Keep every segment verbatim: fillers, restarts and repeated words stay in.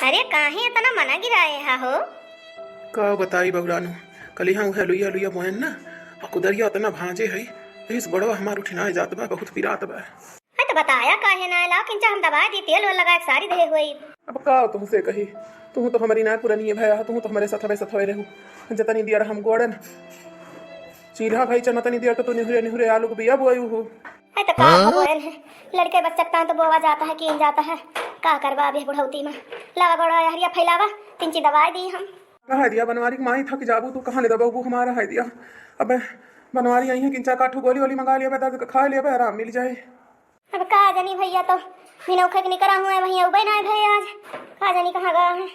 अरे, काहे इतना मना गिराए हा हो? का बताई बउरानू, कलिहा उहे लुइया लुइया बोएन ना, आ कुदरिया इतना भाँजे है, इस गोड़वा हमार उठिनाए जात बा, बहुत पिरात बा। अरे, तो बताया काहे ना, लाओ किंचा हम दवाई दी, तेल वेल लगाए के सारी देहे हुई। अब का तुहसे कही, तुहू तो हमरी ना पुरानी भया, तुहू तो हमरे सथवे सथवे रहू। जतनी दियर हम गोड़न चील्हा भई चना, तनी दियर तो तू निहुरे निहुरे आलू के बिया बोयू हो। अरे, तो का बोएन है, लड़के बच्चा का तो बोवा जाता है, कीन जाता है, का करबा अभी बुढ़ौती में। लावा गोड़ा हरिया फैलावा, तिंची दवाई दी हम। कहा दिया बनवारी के माई, थक जाबू तू, कहाँ ले दबबू हमारा है दिया। अब बनवारी आई है, किंचा काठू गोली वोली मंगा लिया, दर्द का खा लिया, आराम मिल जाए। अब का जानी भैया, तो बिना उखे के निकरा हुआ है, वहीं उबे ना है भैया आज, का जानी कहाँ गया है।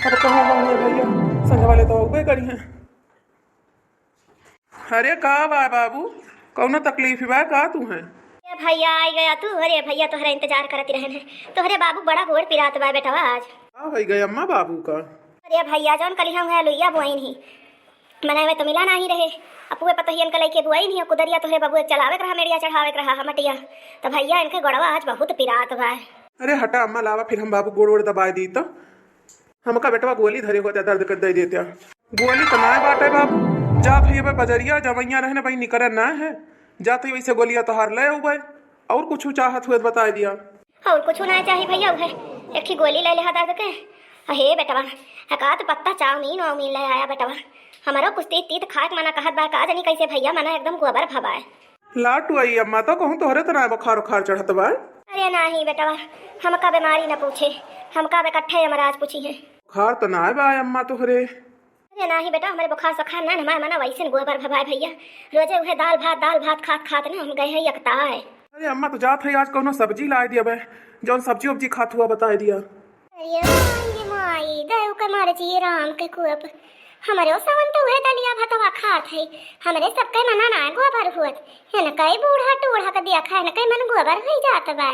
अब कहाँ हुआ है भैया, संझा वाले तो उबे करी हैं। अरे का बा बाबू, कौनो तकलीफ बा का तू है? ए भैया, आई गया तू? अरे भैया, तोहरा इंतजार करत रहन है। तोहरे बाबू बड़ा गोड़ पिरात बा बेटवा आज। का होइ गए अम्मा बाबू का? अरे भैया, जौन कलिहा है लुइया बुआइन ही, मने में तो मिला नाही रहे। अपुए पतोहियन के लइके बुआइन ही, कुदरिया तोहरे बाबू चलावे के रहा, मेड़िया चढ़ावे के रहा, हमटिया। तो भैया, इनके गोड़वा आज बहुत पिरात बा। अरे हटा अम्मा, लावा फिर हम बाबू गोड़ वोड़ दबाए दी तो। हमका बेटवा गोली धरे होते, दर्द कर दे देते। गोली तो नाय बाटे बाबू, जात हई अबे बजरिया, जवैया रहने भाई निकरे ना है, जात हई वैसे गोलिया तोहार ले उबे। और कुछ चाहत हुए तो बताए दिया। और कुछ ना चाही भैया, उहे एक ठे गोली ले लेहा दर्द के। अहे बेटवा, हका तो पत्ता चाउमीन वाउमीन ले आया बेटवा, हमारो कुछ तीत तीत खाए के मना कहत बा, का जानी कैसे भैया मना एकदम गोबर भबाए। लाटू आई अम्मा, तो कहूँ तोहरे तो ना बुखार उखार चढ़त बा? अरे नाही बेटवा, हमका बीमारी न पूछे, हमका अब इकट्ठे यमराज पूछी है। बुखार तो ना बा अम्मा तोहरे। अरे नाही बेटा, हमरे बुखार सखार ना, हमारे मना वैसे गोबर भबाए भैया, रोजे उहे दाल भात दाल भात खात खात ना हम गए हैं यकताए। अरे अम्मा, तो जात है आज कौनो सब्जी लाए दिया बे, जौन सब्जी उब्जी खात हुआ बताए दिया। अरे माई रे माई, दयु के मर्जी राम के कुअप। हमरे ओ सवन तो उहे दलिया भतवा खात है। हमरे सबके मना ना गोबर हुअत। इनके बूढ़ा टूढ़ा के देखा, इनके मन गोबर हुई जात बा।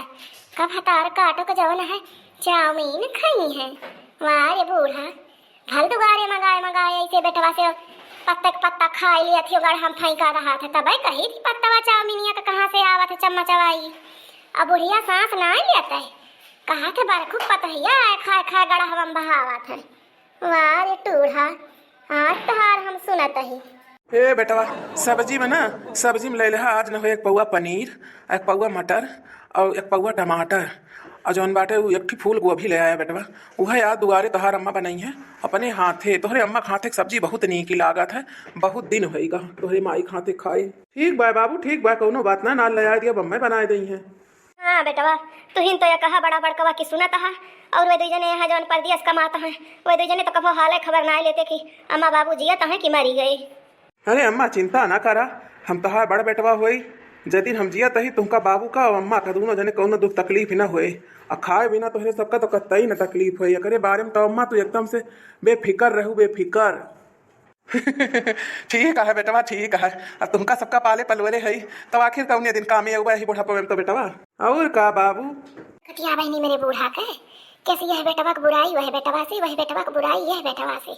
का भतार काटो के जवन है, चाउमीन खाई है। वाह रे बूढ़ा, भल दुआरे मंगाए मंगाए ऐसे बेटवा से पत्ते के पत्ता खाए लिया थी, अगर हम फेंका रहा थे तबे कही थी पत्तवा चाउमीनिया के कहाँ से आवत है चम्मचवाई। अब बुढ़िया सांस ना लेत है, कहा थे बरखुक पतहिया आए खाए खाए गड़हवा में बहावत है। वाह रे टूढ़ा, आज तोहार हम सुनत ही। ए बेटवा, सब्जी में ना, सब्जी में ले लेहा आज न हो एक पौवा पनीर, एक पौवा मटर और एक पौवा टमाटर, और जौन बाटे उ एक ठे फूल गोभी ले आया बेटवा। उहे आज दुआरे तोहार अम्मा बनई है अपने हाथे। तोहरे अम्मा के हाथे के सब्जी बहुत नीक लागत है, बहुत दिन होइगा तोहरे माई के हाथे खाए। ठीक बा बाबू, ठीक बा, कौनो बात ना, नाल ले आ दिया, अम्मा बनाए दई है। हाँ बेटवा, तुहिन तो या कहा बड़ा बड़कवा की सुनत हा, और वे दुई जने यहाँ जौन परदेस कमात हैं, वे दुई जने तो कभो हाले खबर ना लेते कि अम्मा बाबू जियत हैं कि मरी गए। अरे अम्मा, चिंता ना करा, हम तोहार बड़ बेटवा होई, जदिन हम जियत ही, तुमका बाबू का और अम्मा का दोनों जने कौनो दुख तकलीफ ही ना होए। आ खाए बिना तोहरे सबका तो कतई ना तकलीफ होए। एकरे बारे में तो अम्मा तू एकदम से बेफिकर रहू, बेफिकर। ठीक है बेटवा, ठीक है। अब तुमका सबका पाले पलवले है, तब आखिर कौने दिन कामे अउबा यही बुढ़ापा में तो बेटवा। और का बाबू? कतिया बहनी मेरे बूढ़ा के, कैसे यह बेटवा के बुराई वह बेटवा से, वह बेटवा के बुराई यह बेटवा से।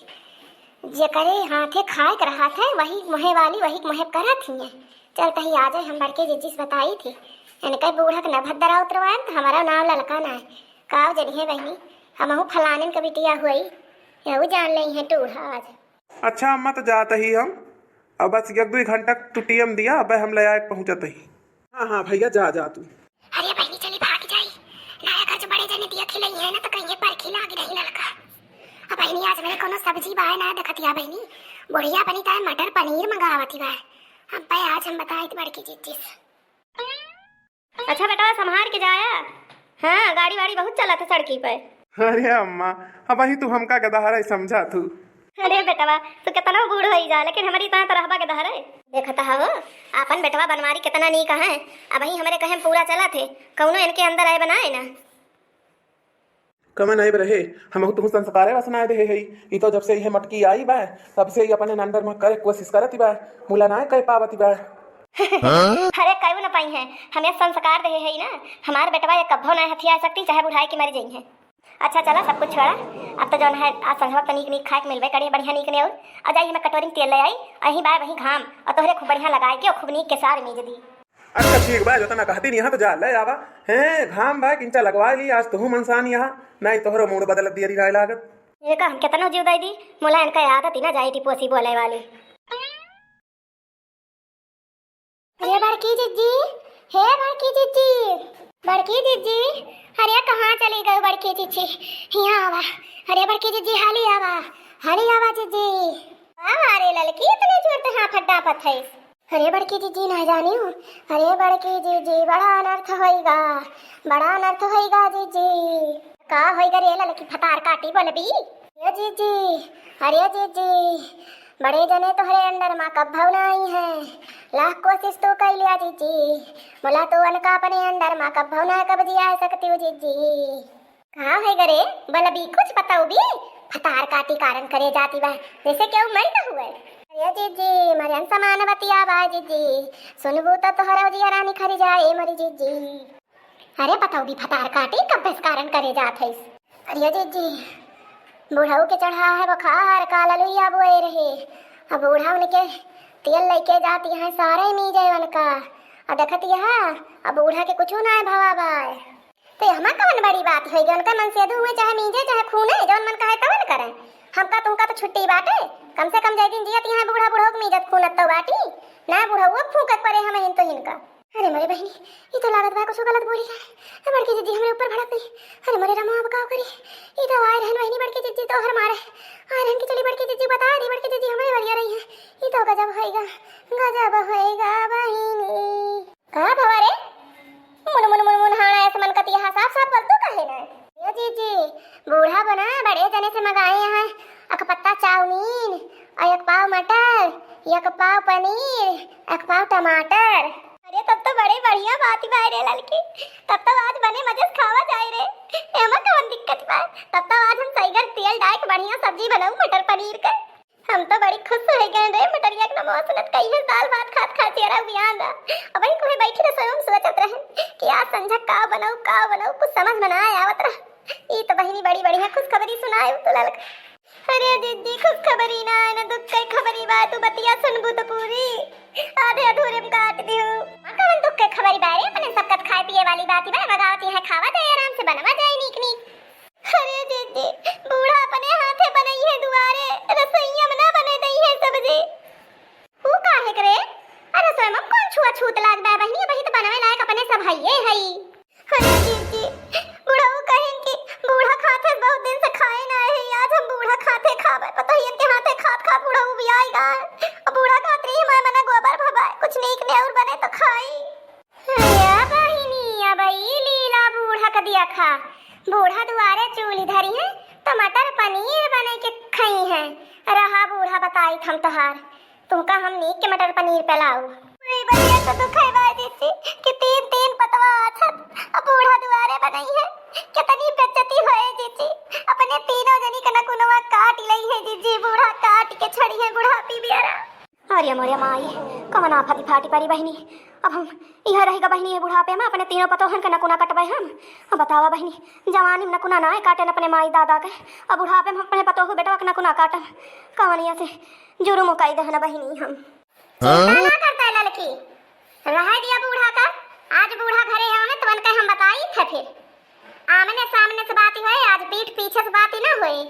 जेकरे हाथे खाए के रहा थे, वही मोहे वाली, वही मोहे करत ही है। चल तही आ जाए, हम बड़के जिज्जी से बताई थी। इनके बूढ़ा के न भद्दरा उतरवाएन, तो हमारा नाम ललका ना है। काव जनिए बहनी, हमहू फलानिन के बिटिया हुई, यहू जान लेई है टूढ़ा आज। अच्छा अम्मा, तो जात ही हम, अब बस एक दुई घंटा तू टीएम दिया, अब हम ले आए पहुँचत ही। हाँ, हाँ भैया, जा, जा तू। अरे बहनी, चली भाग जाई, लाया कर जो बड़े जने दिया खिलाई है ना, तो कहीं परखी लागी नहीं ललका। अब बहनी, आज मेरे कोनो सब्जी बाय ना देखतिया बहनी, बुढ़िया बनी ताए मटर पनीर मंगावती बा। अब भाई आज हम बताई थी बड़की जिज्जी से। अच्छा बेटवा, संभार के जाया। हाँ, गाड़ी वाड़ी बहुत चलत है सड़की पे। अरे अम्मा, अब ही तू हमका गदहरा समझा तू। अरे बेटवा, तू कितना बूढ़ होई जा, लेकिन हमारी तरह तो रहबा गदहरे। देखत हो, आपन बेटवा बनवारी कितना नीक है। अब ही हमरे कहे में पूरा चलत है, कौनो इनके अंदर आए बनाए ना। कमन आइब रहे, हमहू तुहू संस्कारे वसनाए देहे हई। ई तो जब से इहे मटकी आई बा, तब से ही अपने नंदर में करे कोशिश करत बा, मुला ना कह पावत बा। अरे कहू न पाई है, हमें संस्कार देहे हई ना, हमार बेटवा ये कब्बो ना हथिया सकती, चाहे बुढ़ाई की मर जाई है। अच्छा चला सब कुछ छोड़ा, अब तो जौन है आज संझवा तो नीक नीक खाए के मिलबे करे, बढ़िया नीक ने और, आ जाई हमें कटोरी में तेल ले आई, अहीं बाय वहीं घाम, और तोहरे खूब बढ़िया लगाए के और खूब नीक के सार मीज दी। अच्छा ठीक बा, जतना कहती नहीं यहाँ तो जा ले आवा। हैं, घाम बा, किंचा लगवा ली, आज तुहू मनसान यहाँ, नहीं तोहरो मूड बदलत दियरी राय लागत। ये का हम केतनो जीव दे दी, मुला इनका आदत ही ना जाए टिपोसी बोले वाली। हे बड़की जिज्जी, हे बड़की जिज्जी, बड़की जिज्जी, अरे कहाँ चली गई बड़की जिज्जी? हियाँ आवा। अरे बड़की जिज्जी, हाली आवा, हाली आवा जिज्जी। का बारे ललकी, इतने जोर से हाँफत डाँफत है? अरे बड़की जिज्जी, ना जानी हूँ। अरे बड़की जिज्जी, बड़ा अनर्थ होइगा, बड़ा अनर्थ होइगा जिज्जी। का होइगा रे ललकी, फतार काटी बोलबी? अरे जिज्जी, अरे जिज्जी, बड़े जने तोहरे अंडर मा कब्भौ ना आई हैं। लाख कोशिश तू कई लिया जिज्जी, मुला तू अनका अपने अंडर मा कब्भौ ना कब्जिया सकती हो जिज्जी। का होइगा रे, बोलबी कुछ बताउबी? फतार काटी कारण करे जाती बा, जैसे केहू मर न हुए। अरे जिज्जी, मरन समान बतिया बा जिज्जी, सुनबू तो तोहरा जिया रानी खरी जाए मरी जिज्जी। अरे बताउबी फतार काटी, कब्बे से कारण करे जात है। अरे जिज्जी, बूढ़ऊ के चढ़ा है बुखार, काल लुइया बोए रहे। अब बूढ़ा उनके तेल लेके जाती है सारे मीजे उनका। अब देखती है, अब बूढ़ा के कुछ ना है भवा बाय। तो हमा कौन बड़ी बात होइगा, उनका मन से हुए चाहे मीजे चाहे खूने, जौन मन कहे तवन करे। हमका तुमका तो छुट्टी बाटे, कम से कम जय दिन जियत यहाँ बूढ़ा बूढ़ो के मीजत खूनत तो बाटी, ना बूढ़ा वो फूंकत परे हम हिन तो इनका। अरे मोरे बहिनी, ई तो लागत बा कुछ गलत बोली है। ए बड़की जिज्जी हमरे ऊपर भड़क गई। अरे मोरे रामा, अब का करी? ई तो आए रहन बहिनी बड़की जिज्जी तो हर मारे। आए रहन कि चली बड़की जिज्जी बता दी, बड़की जिज्जी हमरे वरिया रही है। ई तो गजब होइगा, गजब होइगा बहिनी। का भवा रे? मुन मुन मुन मुन हाणा ऐसे मन कतिया साफ साफ बोल तू काहे ना? ए जिज्जी, बूढ़ा बना बड़े जने से मंगाए हैं एक पत्ता चाउमीन और एक पाव मटर, एक पाव पनीर, एक पाव टमाटर। अरे तब तो बड़े बढ़िया बात ही बाय रे ललकी, तब तो आज बने मजे से खावा जाए रे। एमा कौन दिक्कत बा? तब तो आज हम सईगर तेल डाल के बढ़िया सब्जी बनाऊ मटर पनीर के। हम तो बड़ी खुश होइ गए रे मटरिया के नमवा सुनत, कहिए दाल भात खात खात चेहरा उबियान रहा। अब वही कोहे बैठी रसोई में सोचत रहे कि आज संझा का बनाऊ, का बनाऊ, कुछ समझ में ना आवत रहा। ई तो बहिनी बड़ी बढ़िया खुशखबरी सुनाए तू ललका। अरे जिज्जी, खुशखबरी ना है ना दुख के खबरी बा, तू बतिया सुनबू तो पूरी आधे अधूरे में काट दियो। हाँ, कौन दुख के खबरी बा रे? अपने सबकत खाए पिए वाली बात ही बा, मगावती है खावा जाए, आराम से बनवा जाए नीक नीक। अरे जिज्जी, बूढ़ा अपने हाथे बनई है दुआरे, रसोइया में ना बने दई है सब्जी। ऊ काहे करे? अरे रसोई में कौन छुआछूत लाग बा बहिनी, वही तो बनवे लायक अपने सब हइये हई। अरे जिज्जी, बुढ़ऊ कहिन कि बूढ़ा खाते बहुत दिन से खाए ना है, आज हम बूढ़ा खाते खावे, पतोहियन के हाथे खात खात बुढ़ऊ भी आएगा। अब बूढ़ा खात रही हमारे मना गोबर भबाए, कुछ नीक नेउर बने तो खाई। अरे बहिनी, अब ई लीला बूढ़ा क दिया खा। बूढ़ा दुआरे चूल्ही धरी है, तो मटर पनीर बने के खई है। रहा बूढ़ा बताई हम तोहार, तुमका हम नीक के मटर पनीर पे लाऊ। अरे बहिया तो दुख है बा जिज्जी कि तीन तीन पतवा आछत, अब बूढ़ा दुआरे बनई है। कितनी बेइज्जती होए जिज्जी, अपने तीनों जनी के नकुनवा काट लई है जिज्जी, बूढ़ा काट के छड़ी है बुढ़ापी बियारा। अरे मोरे माई, कवन आफत फाटी परी बहिनी। अब हम इहे रहिगा बहिनी, ये बुढ़ापे में अपने तीनों पतोहन के नकुना कटबे हम। अब बतावा बहिनी, जवानी में नकुना नाय काटन अपने माई दादा के, अब बुढ़ापे में अपने पतोहू बेटवा के नकुना काटन। कवन ऐसे जुर्म कई दहन बहिनी हम। चिंता ना करता है ललकी, रह दिया बूढ़ा का। आज बूढ़ा घरे आवे तो उनके हम बताई थे फिर। आमने सामने से बात ही होए, आज पीठ पीछे से बात ही ना होए।